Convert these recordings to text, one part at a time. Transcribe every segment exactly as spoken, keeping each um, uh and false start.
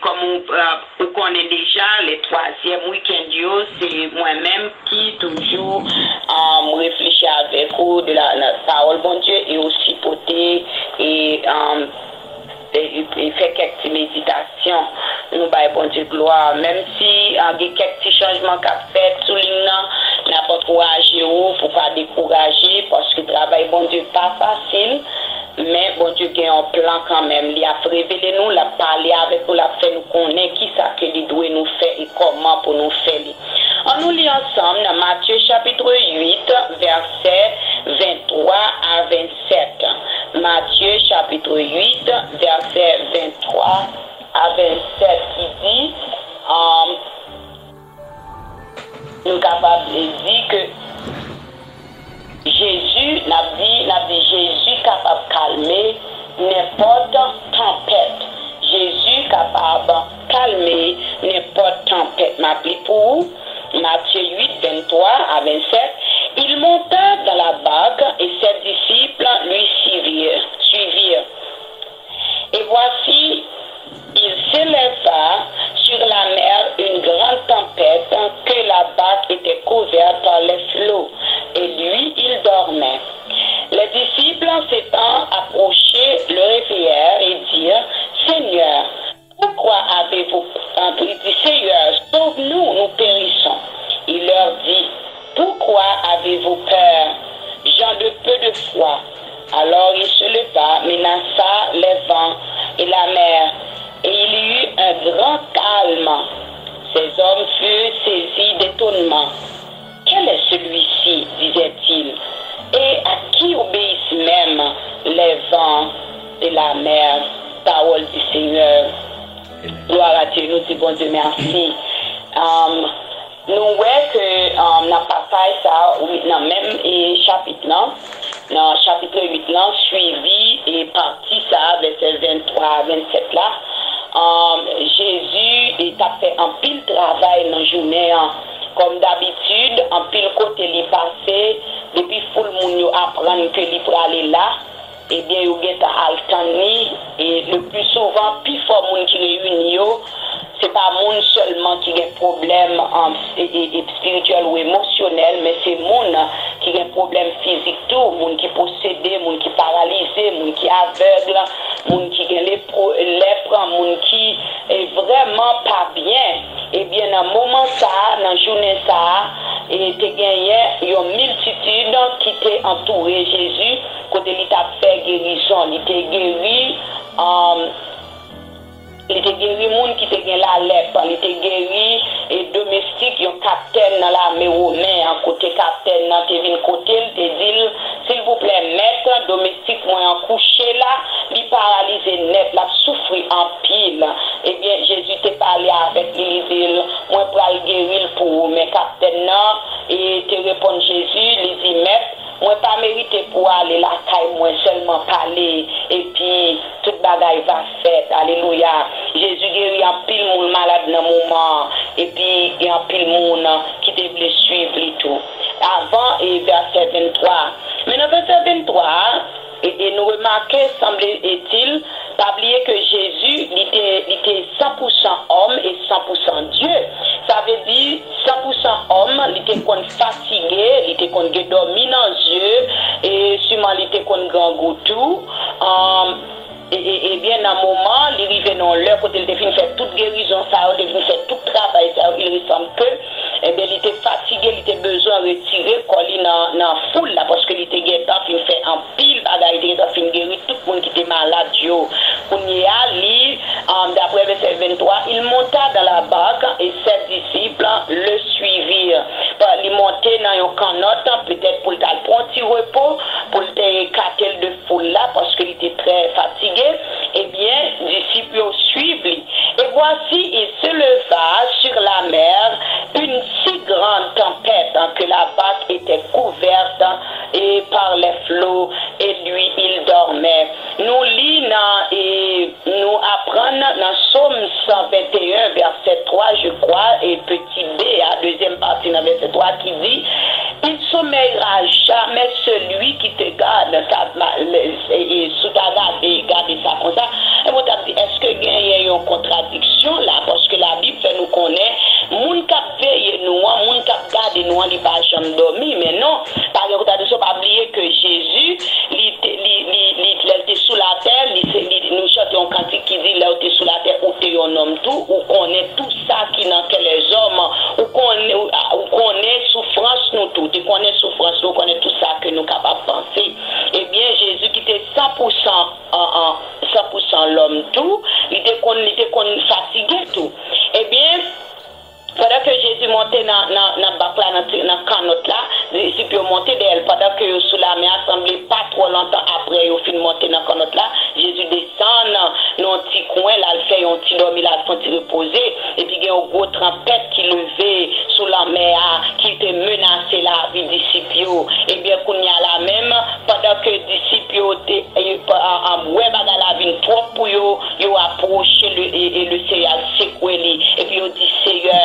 Kòm ou, euh, ou konnen deja, le twazyèm wikenn yo, se mwen menm ki toujou, um, reflechi avèk ou de la, la pawòl Bondye e osi pote e, um, e, e, e fè kèk ti meditasyon. Nou bay Bondye glwa. Menm si, uh, gen kèk ti chanjman k ap fèt sou liy nan, n ap ankouraje ou pou pa dekouraje, paske travay Bondye pa fasil. Men Bondye gen yon plan kanmenm. Li ap revele nou, l ap pale avèk nou, l ap fè nou konnen kisa ke li dwe nou fè e kòman pou nou fè li. Ann nou li ansanm nan Matye chapit uit, vèsè venntwa a vennsèt. Matye chapit uit, vèsè venntwa a vennsèt ki di, um, nou kapab di ke Jezi, n ap di, n ap di Jezi kapab kalme nenpòt tanpèt. Jezi kapab kalme nenpòt tanpèt. M ap li pou ou, Matthieu huit, vingt-trois à vingt-sept. Il monta dans la barque et ses disciples lui suivirent. Suivirent. Et voici, il s'éleva sur la mer une grande tempête, que la barque était couverte par les flots, et lui, il dormait. Les disciples s'étant approchés, le réveillèrent et dirent, Seigneur, pourquoi avez-vous, il dit, Seigneur, sauve-nous, nous périssons. Il leur dit, Pourquoi avez-vous peur, gens de peu de foi? Alors il se leva, menaça les vents et la mer, et il y eut un grand calme. Ces hommes furent saisis d'étonnement. Quel est celui-ci, disaient-ils, et à qui obéissent même les vents et la mer? Parole du Seigneur. Glwa a Dye, nou di Bondye mèsi. Um, Nou wè ke, um, nan pasaj sa a, ou nan menm, e, chapit lan, nan chapit uit lan, swivi, e, pati sa a, vèsè venntwa a vennsèt la, um, Jezi, e, t ap fè anpil travay nan jounen an. Kòm dabitid, anpil kote li pase, depi foul moun yo aprann ke li prale la, ebyen, yo gentan al tann li, e le pli souvan, pifò moun ki reyini yo, se pa moun sèlman ki gen pwoblèm, um, e, e, e, espirityèl ou emosyonèl, men se moun ki gen pwoblèm fizik tou, moun ki posede, moun ki paralize, moun ki avèg, moun ki gen lepro-, lèp, moun ki, e, vrèman pa byen. Ebyen, nan moman sa a, nan jounen sa a, e te genyen yon miltitid ki te antoure Jezi, kote li t ap fè gerizon. Li te geri, um, li te geri moun ki te gen lalèp, li te geri, e, domestik yon kaptèn nan lame women an, kote kaptèn nan te vin kote l, te di l, Silvouplè, mèt, domestik mwen an kouche la, li paralize nèt, l ap soufri anpil. Ebyen, Jezi te pale avèk li, li di l, Mwen pral geri l pou ou. Men kaptèn nan, e, te reponn Jezi, li di, Mèt, mwen pa merite pou w ale lakay mwen, sèlman pale, epi tout bagay va fèt. Alelouya. Jezi geri anpil moun malad nan moman an, epi gen anpil moun ki te vle swiv li tou. Avan, e, vèsè venntwa. Men nan vèsè venntwa a, e, e nou remake, sanble etil, pa bliye ke Jezi, li te, li te san pou san òm e san pou san Dye. Sa vle di, san pou san òm, li te konn fatige, li te konn gen dòmi nan zye, e siman li te konn grangou tou. Ann, e, e, ebyen, nan moman, li rive nan yon lè kote li te fin fè tout gerizon sa yo, li te fin fè tout travay sa yo, il ressemble que, ebyen, li te fatige, li te bezwen retire kò li nan, nan foul la, paske li te gentan fin fè anpil bagay, li te gentan fin geri tout moun ki te malad yo. Kounye a, li, um, d'après verset vingt-trois, il monta dans la barque et ses disciples le suivirent. Li monte nan yon kannòt, petèt pou l t al pran ti repo, pou l te ekate l de foul la, paske li te trè fatige. Ebyen, disip yo swiv li. Et voici, il se leva sur la mer une si grande tempête que la barque était couverte et par les flots, et lui, il dormait. Nou li nan, e nou aprann nan Sòm san venteyen, vèsè twa, je crois, e peti b a, dezyèm pati nan vèsè twa ki di, Il sommeillera jamais celui qui te garde. Sa, ma- le- e- e- si w ta gade, gade sa konsa, e mwen t ap di, èske genyen yon kontradiksyon la? Paske Labib fè nou konnen, moun k ap veye nou an, moun k ap gade nou an, li pa janm dòmi. Men non, pa gen kontradiksyon. Pa bliye ke Jezi, li, te- li, li, li, lè l te sou latè, li, se- li, nou chante yon kantik ki di, lè w te sou latè, ou te yon nonm tou, ou konnen tou sa ki nan kè lèzòm, ou konnen, ou, ou konnen soufrans nou tou, te konnen soufrans nou, ou konnen tou sa ke nou kapab panse. Ebyen, Jezi ki te san pou san, an, an, san pou san lòm tou, li te konn, li te konn fatige tou. Ebyen, pandan ke Jezi monte nan, nan, nan bak la, nan, ti- nan kannòt la, disip yo monte dèyè l. Pandan ke yo sou lamè a, sanble pa twò lontan apre yo fin monte nan kannòt la, Jezi desann nan yon ti kwen, l al fè yon ti dòmi, l al fè yon ti repoze. Epi gen yon gwo tranpèt ki leve sou lanmè a, ki te menase lavi disip yo. Ebyen, kounye a la menm, pandan ke disip yo te e, pa- a- a- wè bagay la vin twòp pou yo, yo apwoche le, e, e le Seyè al sekwe li. Epi yo di, Seyè,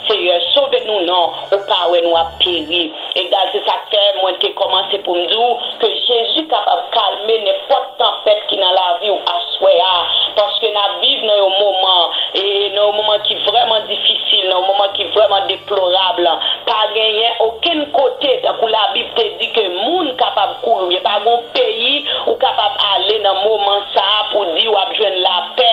Seyè, sove nou non, ou pa wè nou ap peri. Egal, se sa k fè mwen te kòmanse pou m di w ke Jezi kapab kalme nenpòt tanpèt ki nan lavi w aswè a. Paske n ap viv nan yon moman, e nan yon moman ki vrèman difisil, nan yon moman ki vrèman deplorab. Pa genyen okenn kote, tankou Labib te di, ke moun kapab kouri, oubyen pa gen yon peyi ou kapab ale nan moman sa a pou di w ap jwenn lapè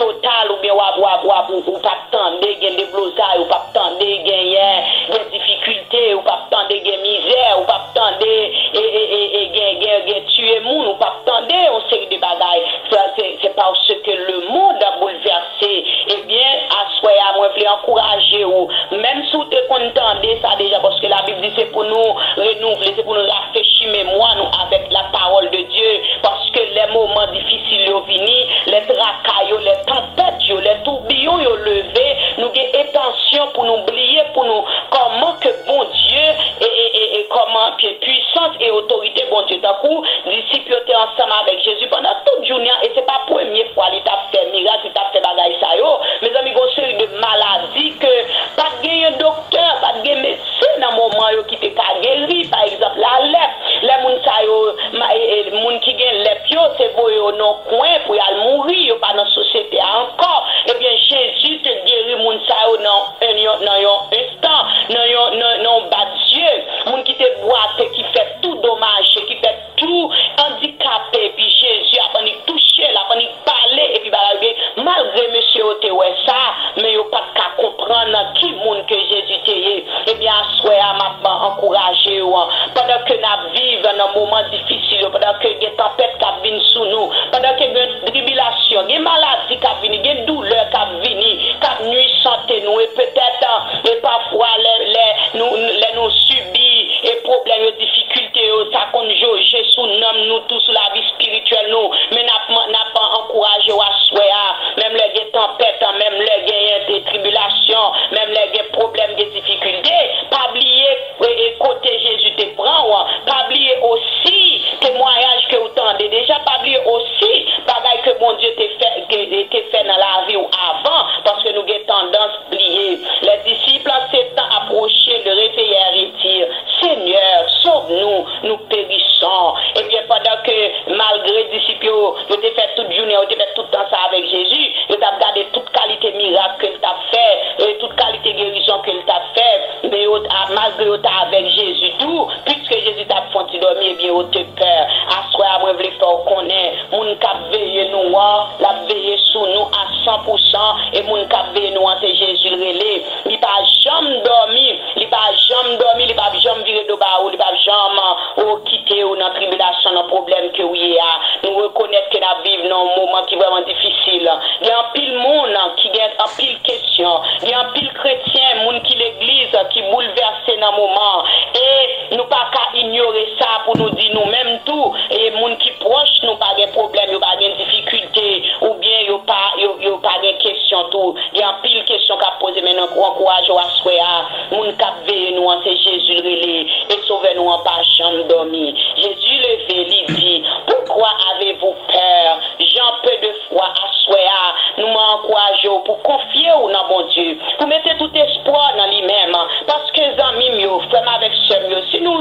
total, oubyen w ap, w ap, w ap, ou, ou p ap tande gen deblozay, ou p ap tande genyen, gen difikilte, ou p ap tande gen mizè, ou p ap tande e, e, e, e, gen, gen, gen tiye moun, ou p ap tande yon seri de bagay. Sa, se, se paske lemonn ap boulvèse. Ebyen, aswè a, mwen vle ankouraje w. Menm si w te konn tande sa deja, paske Labib di se pou nou renouvle, se pou nou rafrechi memwa nou avèk la parole de Dieu. Paske lè moman difisil yo vini, lè traka yo, lè tanpèt yo, lè toubiyon yo leve, nou gen entansyon pou nou bliye, pou nou, kòman ke Bondye, e, e, e, e kòman ke pwisans e otorite Bondye, tankou disip yo te ansanm avèk Jezi pandan tout jounen an, e se pa premye fwa li t ap fè mirak, li t ap fè bagay sa yo. Mezanmi, gen yon seri de maladi ke pa t genyen doktè, pa t gen medsen nan moman yo ki te ka geri, pa egzanp, lalèp. Lè moun sa yo, ma- e- e- moun ki gen lèp yo, se voye yo nan kwen pou y al mouri, yo pa nan sosyete a ankò. Ebyen, Jezi te geri moun sa yo nan, nan yon, nan yon enstan, nan yon, nan, nan yon bat zye. Moun ki te bwate, ki fè tou domaje, ki fè tou andikape, epi Jezi ap annik touche l, ap annik pale, epi bagay yo gen, malgre mesye yo te wè sa, men yo pa t ka konprann ki moun ke Jezi te ye. Ebyen, aswè a, m ap ankouraje w, pandan ke n ap viv nan moman difisil yo, pandan ke gen tanpèt k ap vin sou nou, pandan ke gen tribilasyon, gen maladi k ap vini, gen doulè k ap vini, k ap nwi sante nou, e petèt, e pafwa, lè, lè nou, lè nou sibi e pwoblèm yo, difikilte yo, sa konn joje sou nanm nou tou, sou lavi espirityèl nou. Men n ap, n ap ankouraje w aswè a, menm lè gen tanpèt, menm lè genyen de tribilasyon, menm lè gen pwoblèm, gen difikilte, pa bliye e, e kote Jezi te pran w, pa bliye osi temwayaj ke w tande deja, pa bliye osi bagay ke Bondye te fè, ke, te fè nan lavi w avan, paske nou gen tandans bliye. Les disciples s'étant approchés, le réveillèrent et dirent, Seigneur, sauve-nous, nous périssons. Ebyen, pandan ke, malgre disip yo, yo te fè tout jounen, yo te fè tout tan sa avèk Jezi, yo t ap gade tout kalite mirak ke l t ap fè, e tout kalite gerizon ke l t ap fè, men yo, a- malgre yo t avèk Jezi tou, piske Jezi t ap fè yon ti dòmi, ebyen, yo te pè. Aswè a, mwen vle fè w konnen, moun k ap veye nou an, l ap veye sou nou a san pou san, e moun k ap veye nou an, se Jezi l rele. Li pa janm dòmi, li pa janm dòmi, li p ap janm vire do ba ou, li p ap janm, o, kite ou nan tribilasyon, nan pwoblèm ke ou ye a. Nou rekonèt ke n ap viv nan yon moman ki vrèman difisil. Gen anpil moun ki gen anpil kesyon, gen anpil kretyen, moun ki legliz ki boulvèse nan moman an. E nou pa ka inyore sa pou nou di nou menm tou, e moun ki pwòch nou pa gen pwoblèm, yo pa gen difikilte, oubyen yo pa, yo, yo pa gen kesyon tou. Gen anpil kesyon k ap poze, men nou ankouraje w aswè a. Moun k ap veye nou an, se Jezi l rele, e Sovè nou an pa janm dòmi. Jezi leve, li di, Pourquoi avez-vous peur? Jan pe de fwa aswè a, nou mwen ankouraje w pou konfye w nan Bondye, pou mete tout espwa w nan li menm. Paske zanmi m yo, frè m avèk sè m yo, si nou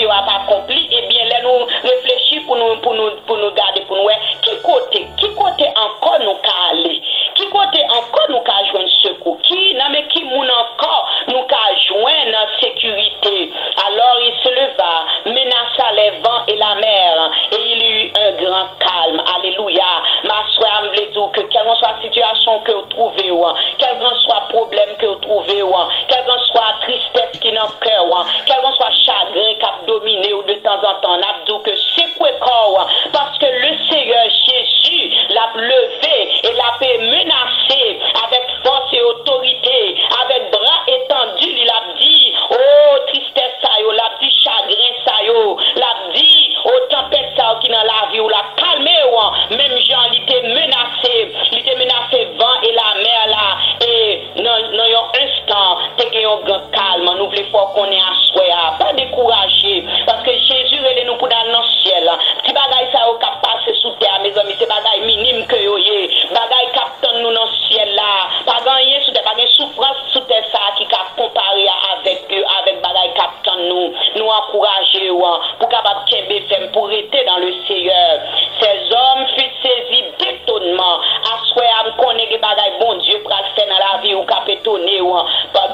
yo ap akonpli, ebyen, lè nou reflechi pou nou, pou nou, pou nou gade, pou nou wè ki kote, ki kote ankò nou ka ale, ki kote ankò nou ka jwenn sekou, ki, nan men ki moun ankò nou ka jwenn sekirite. Alors il se leva, menaça les vents et la mer, et il y eut un grand calme. Alelouya. Maswè a, m vle di w ke kèlkanswa sitiyasyon ke w twouve w, kèlkanswa pwoblèm ke w twouve w, kèlkanswa tristès ki nan kè w, kèlkanswa chagren k ap domine w de tanzantan, n ap di w ke sekwe kò w, paske le Seyè Jezi, l ap leve e l ap menase avèk fòs e otorite, avèk bra etandi li, l ap di, o, tristès sa yo, l ap di, chagren sa yo, l ap di, o, tanpèt sa yo ki nan lavi w la, kalme w, menm jan li te menase, li te menase van e lamè la, e nan, nan yon enstan, te gen yon gran kalm. Nou vle fè w konnen aswè a, pa dekouraje, paske Jezi rele nou pou n al nan syèl. Ti bagay sa yo k ap pase sou tè a, mezanmi, se bagay minim ke yo ye. Bagay k ap tann nou nan syèl la, pa gen anyen sou tè, pa gen soufrans sou tè sa a ki ka konpare a avèk yo, avèk bagay k ap tann nou. Nou ankouraje w pou kapab kenbe fèm, pou rete dans le Seigneur. Ces hommes furent saisis d'étonnement. Aswè a, m konnen gen bagay Bondye pral fè nan lavi w k ap etone w.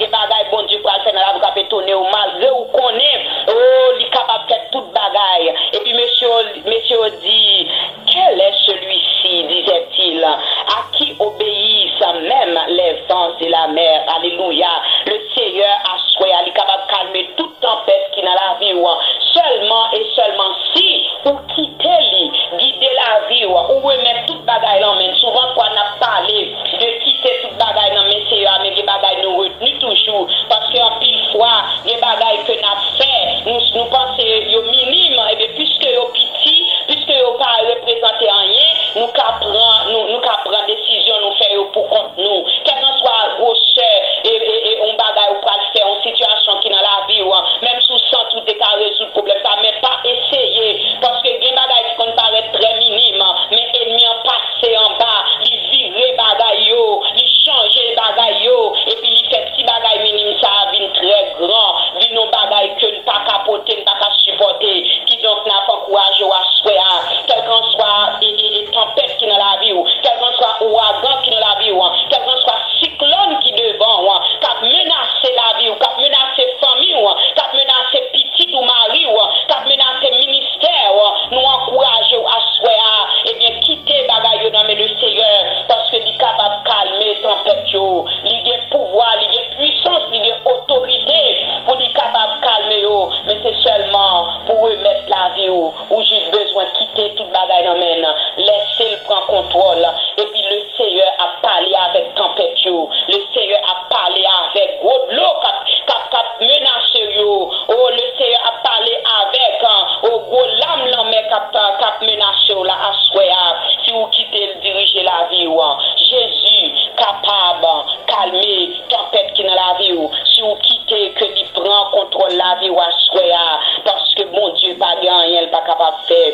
Gen bagay Bondye pral fè nan lavi w k ap etone w, malgre w konnen, o, li kapab fè tout bagay. Epi mesye yo, mesye yo di, quel est celui-ci, disait-il, à qui obéissent même les vents et la mer? Alelouya. Le Seyè, aswè a, li kapab kalme tout tanpèt ki nan lavi w, sèlman e sèlman si ou kite li gide lavi w, ou remèt tout bagay lan men l. Souvan fwa n ap pale de kite tout bagay nan men Seyè a, men gen bagay nou retni toujou, paske anpil fwa, gen bagay ke n ap fè, nou, nou panse yo minim, ebyen, piske yo piti, piske yo pa reprezante anyen, nou ka pran, nou, nou ka pran desizyon, nou fè yo pou kont nou. Kèlkanswa gwosè e, e, e yon bagay ou pral fè, yon sitiyasyon ki nan lavi w, menm si w santi w te ka rezoud pwoblèm sa, men pa eseye, paske gen bagay ki konn parèt trè minim, men ènmi an pase anba, li vire bagay yo, li chanje bagay yo, epi li fè ti bagay minim sa a vin trè gran, vin yon bagay ke n pa ka pote, n pa ka sipòte. Kidonk, n ap ankouraje w aswè a, kèlkanswa e, e, e tanpèt ki nan lavi w, kèlkanswa ouragan ki nan lavi w, kèlkanswa siklòn ki devan w, k ap menase lavi w, k ap menase fanmi w, k ap menase pitit ou mari w, k ap menase ministè w, nou ankouraje w aswè a, ebyen, kite bagay yo nan men le Seyè, paske li kapab kalme tanpèt yo. Li gen pouvwa, li gen pwisans, li gen otorite pou li kapab kalme yo. Men se sèlman pou remèt lavi w, ou jis bezwen kite tout bagay nan men l. Lèse l pran kontwòl. Epi le Seyè ap pale avèk tanpèt yo. Le Seyè ap pale avèk gwo dlo k ap, k ap, k ap menase yo. O, le Seyè ap pale avèk, o, gwo lam lanmè k ap, k ap menase w la aswè a. Si w kite l dirije lavi w, Jezi kapab kalme tanpèt ki nan lavi w. Si w kite ke li pran kontwòl lavi w aswè a, paske Bondye pa gen anyen l pa kapab fè.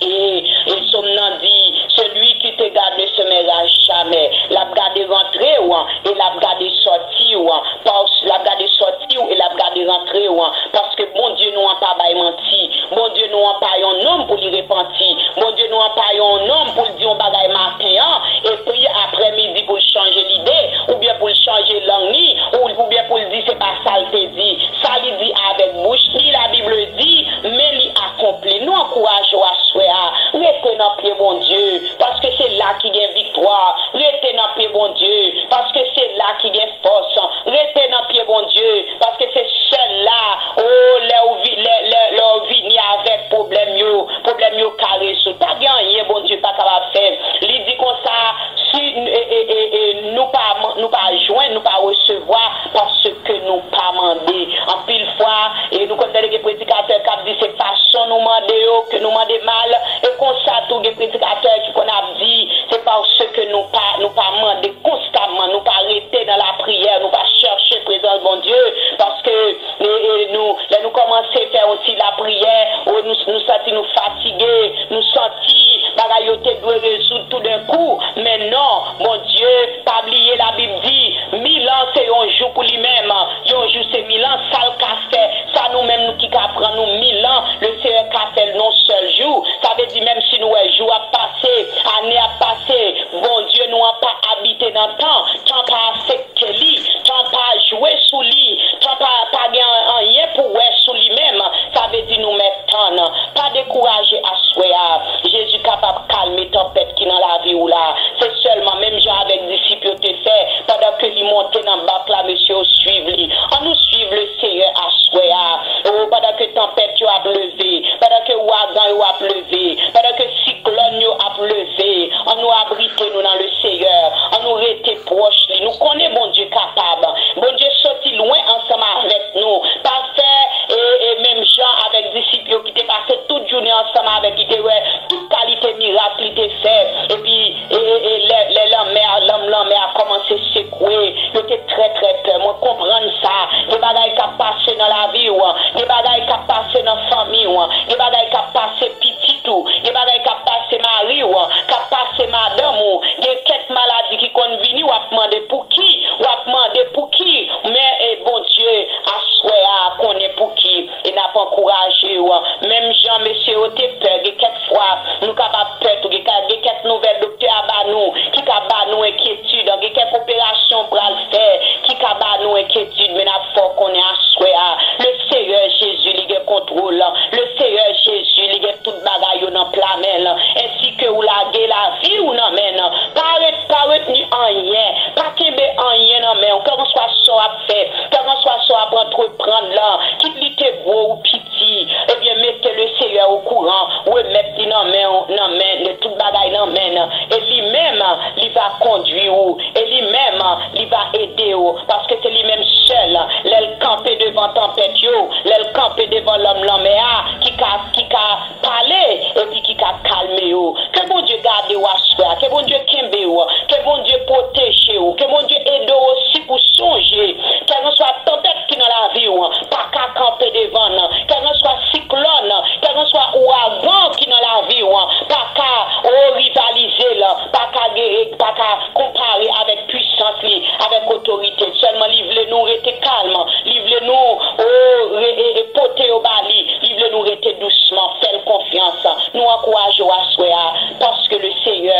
E, e sòm nan di, celui qui te garde ne se mèra jamè. L ap gade rantre w e l ap gade sòti w. Pas-, l ap gade sòti w e l ap gade rantre w. Paske Bondye nou an pa bay manti. Bondye nou an pa yon nonm pou li repanti. Bondye nou an pa yon nonm pou l di yon bagay maten an, epi aprèmidi pou l chanje lide, oubyen pou l chanje lang li, ou, oubyen pou l di se pa sa l te di. Sa li di avèk bouch li, Labib di, men li akonpli. Nou ankouraje w aswè a, rete nan pye Bondye, paske se la ki gen viktwa. Rete nan pye Bondye, paske se la ki gen fòs. Rete nan pye Bondye, paske se sèl la, o, lè w vi-, lè, lè, lè w vini avèk pwoblèm yo, pwoblèm yo ka rezoud. Pa gen anyen Bondye pa kapab fè. Li di konsa, si, e, e, e, e, nou pa, nou pa jwenn, nou pa resevwa, paske nou pa mande. Anpil fwa, e nou konn tande gen predikatè k ap di se fason nou mande yo, ke nou mande mal. E konsa tou, gen predikatè ki konn ap di, se paske nou pa, nou pa mande konstamman, nou pa rete nan lapriyè, nou pa chèche prezans Bondye, paske, e, e, nou, lè nou kòmanse fè yon ti lapriyè, o, nou, nou santi nou fatige, nou santi bagay yo te dwe rezoud toudenkou, men non, Bondye, pa bliye Labib di, mil an se yon jou pou li menm, yon jou se mil an, sa l ka fè, sa nou menm nou ki ka pran nou mil tan, Leseyè ka fè l nan yon sèl jou. Sa vle di, menm si nou wè jou ap pase, ane ap pase, Bondye nou an pa abite nan tan. Tan pa afekte li. Tan pa jwe sou li. Tan pa, pa gen anyen pou wè sou li menm. Sa vle di nou mèt tann. Pa dekouraje aswè a. Jezi kapab kalme tanpèt ki nan lavi w la. Se sèlman menm jan avèk disip yo te fè, pandan ke li monte nan bak la, mesye yo swiv li. Annou swiv Leseyè aswè a. O, pandan ke tanpèt yo ap leve, pandan ke ouragan yo ap leve, pandan ke siklòn yo ap leve, annou abrite nou nan Leseyè. Annou rete pwòch li. Nou konnen Bondye kapab. Bondye soti lwen ansanm avèk nou. Pa fè e, e menm jan avèk disip yo ki te pase tout jounen ansanm avèk li, te wè tout kalite mirak li te fè. Epi, e, e, e lè, lè lanmè a, lanm lanmè a kòmanse sekwe, yo te trè, trè pè. Mwen konprann sa. Gen bagay k ap pase nan lavi w. Gen bagay k ap pase nan fanmi w. Gen bagay k ap pase pitit ou. Gen bagay k ap pase mari w, k ap pase madanm ou. Gen kèk maladi ki konn vini, w ap mande pou ki, w ap mande pou ki. Men, e, Bondye, aswè a, konnen pou ki. E n ap ankouraje w. Menm jan mesye yo te pè, gen kèk fwa, nou kapab pè tou. Gen ka, gen kèk nouvèl doktè a ba nou, ki ka ba nou enkyetid. Gen kèk operasyon pral fè, ki ka ba nou enkyetid. Men n ap fè w konnen aswè a, Leseyè Jezi, li gen kontwòl. Leseyè Jezi, li gen tout bagay yo nan pla men l. Ensi ke ou lage lavi w nan men l. Pa ret, pa retni anyen. Pa kenbe anyen nan men w. Kèlkanswa sa w ap fè, kèlkanswa sa w ap antreprann lan, kit li te gwo ou piti, ebyen, mete Leseyè okouran, remèt li nan men w, nan men, de tout bagay nan men l. E li menm, li va kondui w. E li menm, li va ede w. Paske se li menm sèl, lè l kanpe devan tanpèt yo, lè l kanpe devan lanm lanmè a, ki ka, ki ka pale, epi ki ka kalme yo. Ke Bondye gade w aswè a, ke Bondye kenbe w, ke Bondye pwoteje w, ke Bondye ede w osi pou sonje, kèlkanswa tanpèt ki nan lavi w, pa ka kanpe devan l, kèlkanswa siklòn, kèlkanswa ouragan ki nan lavi w, pa ka, o, rivalize l, pa ka gere, pa ka konpare avèk pwisans li, avèk otorite. Sèlman li vle nou rete kalm, li vle nou, o, re-, e, e, pote yo ba li, li vle nou rete dousman, fè l konfyans. Nou ankouraje w aswè a, paske Leseyè,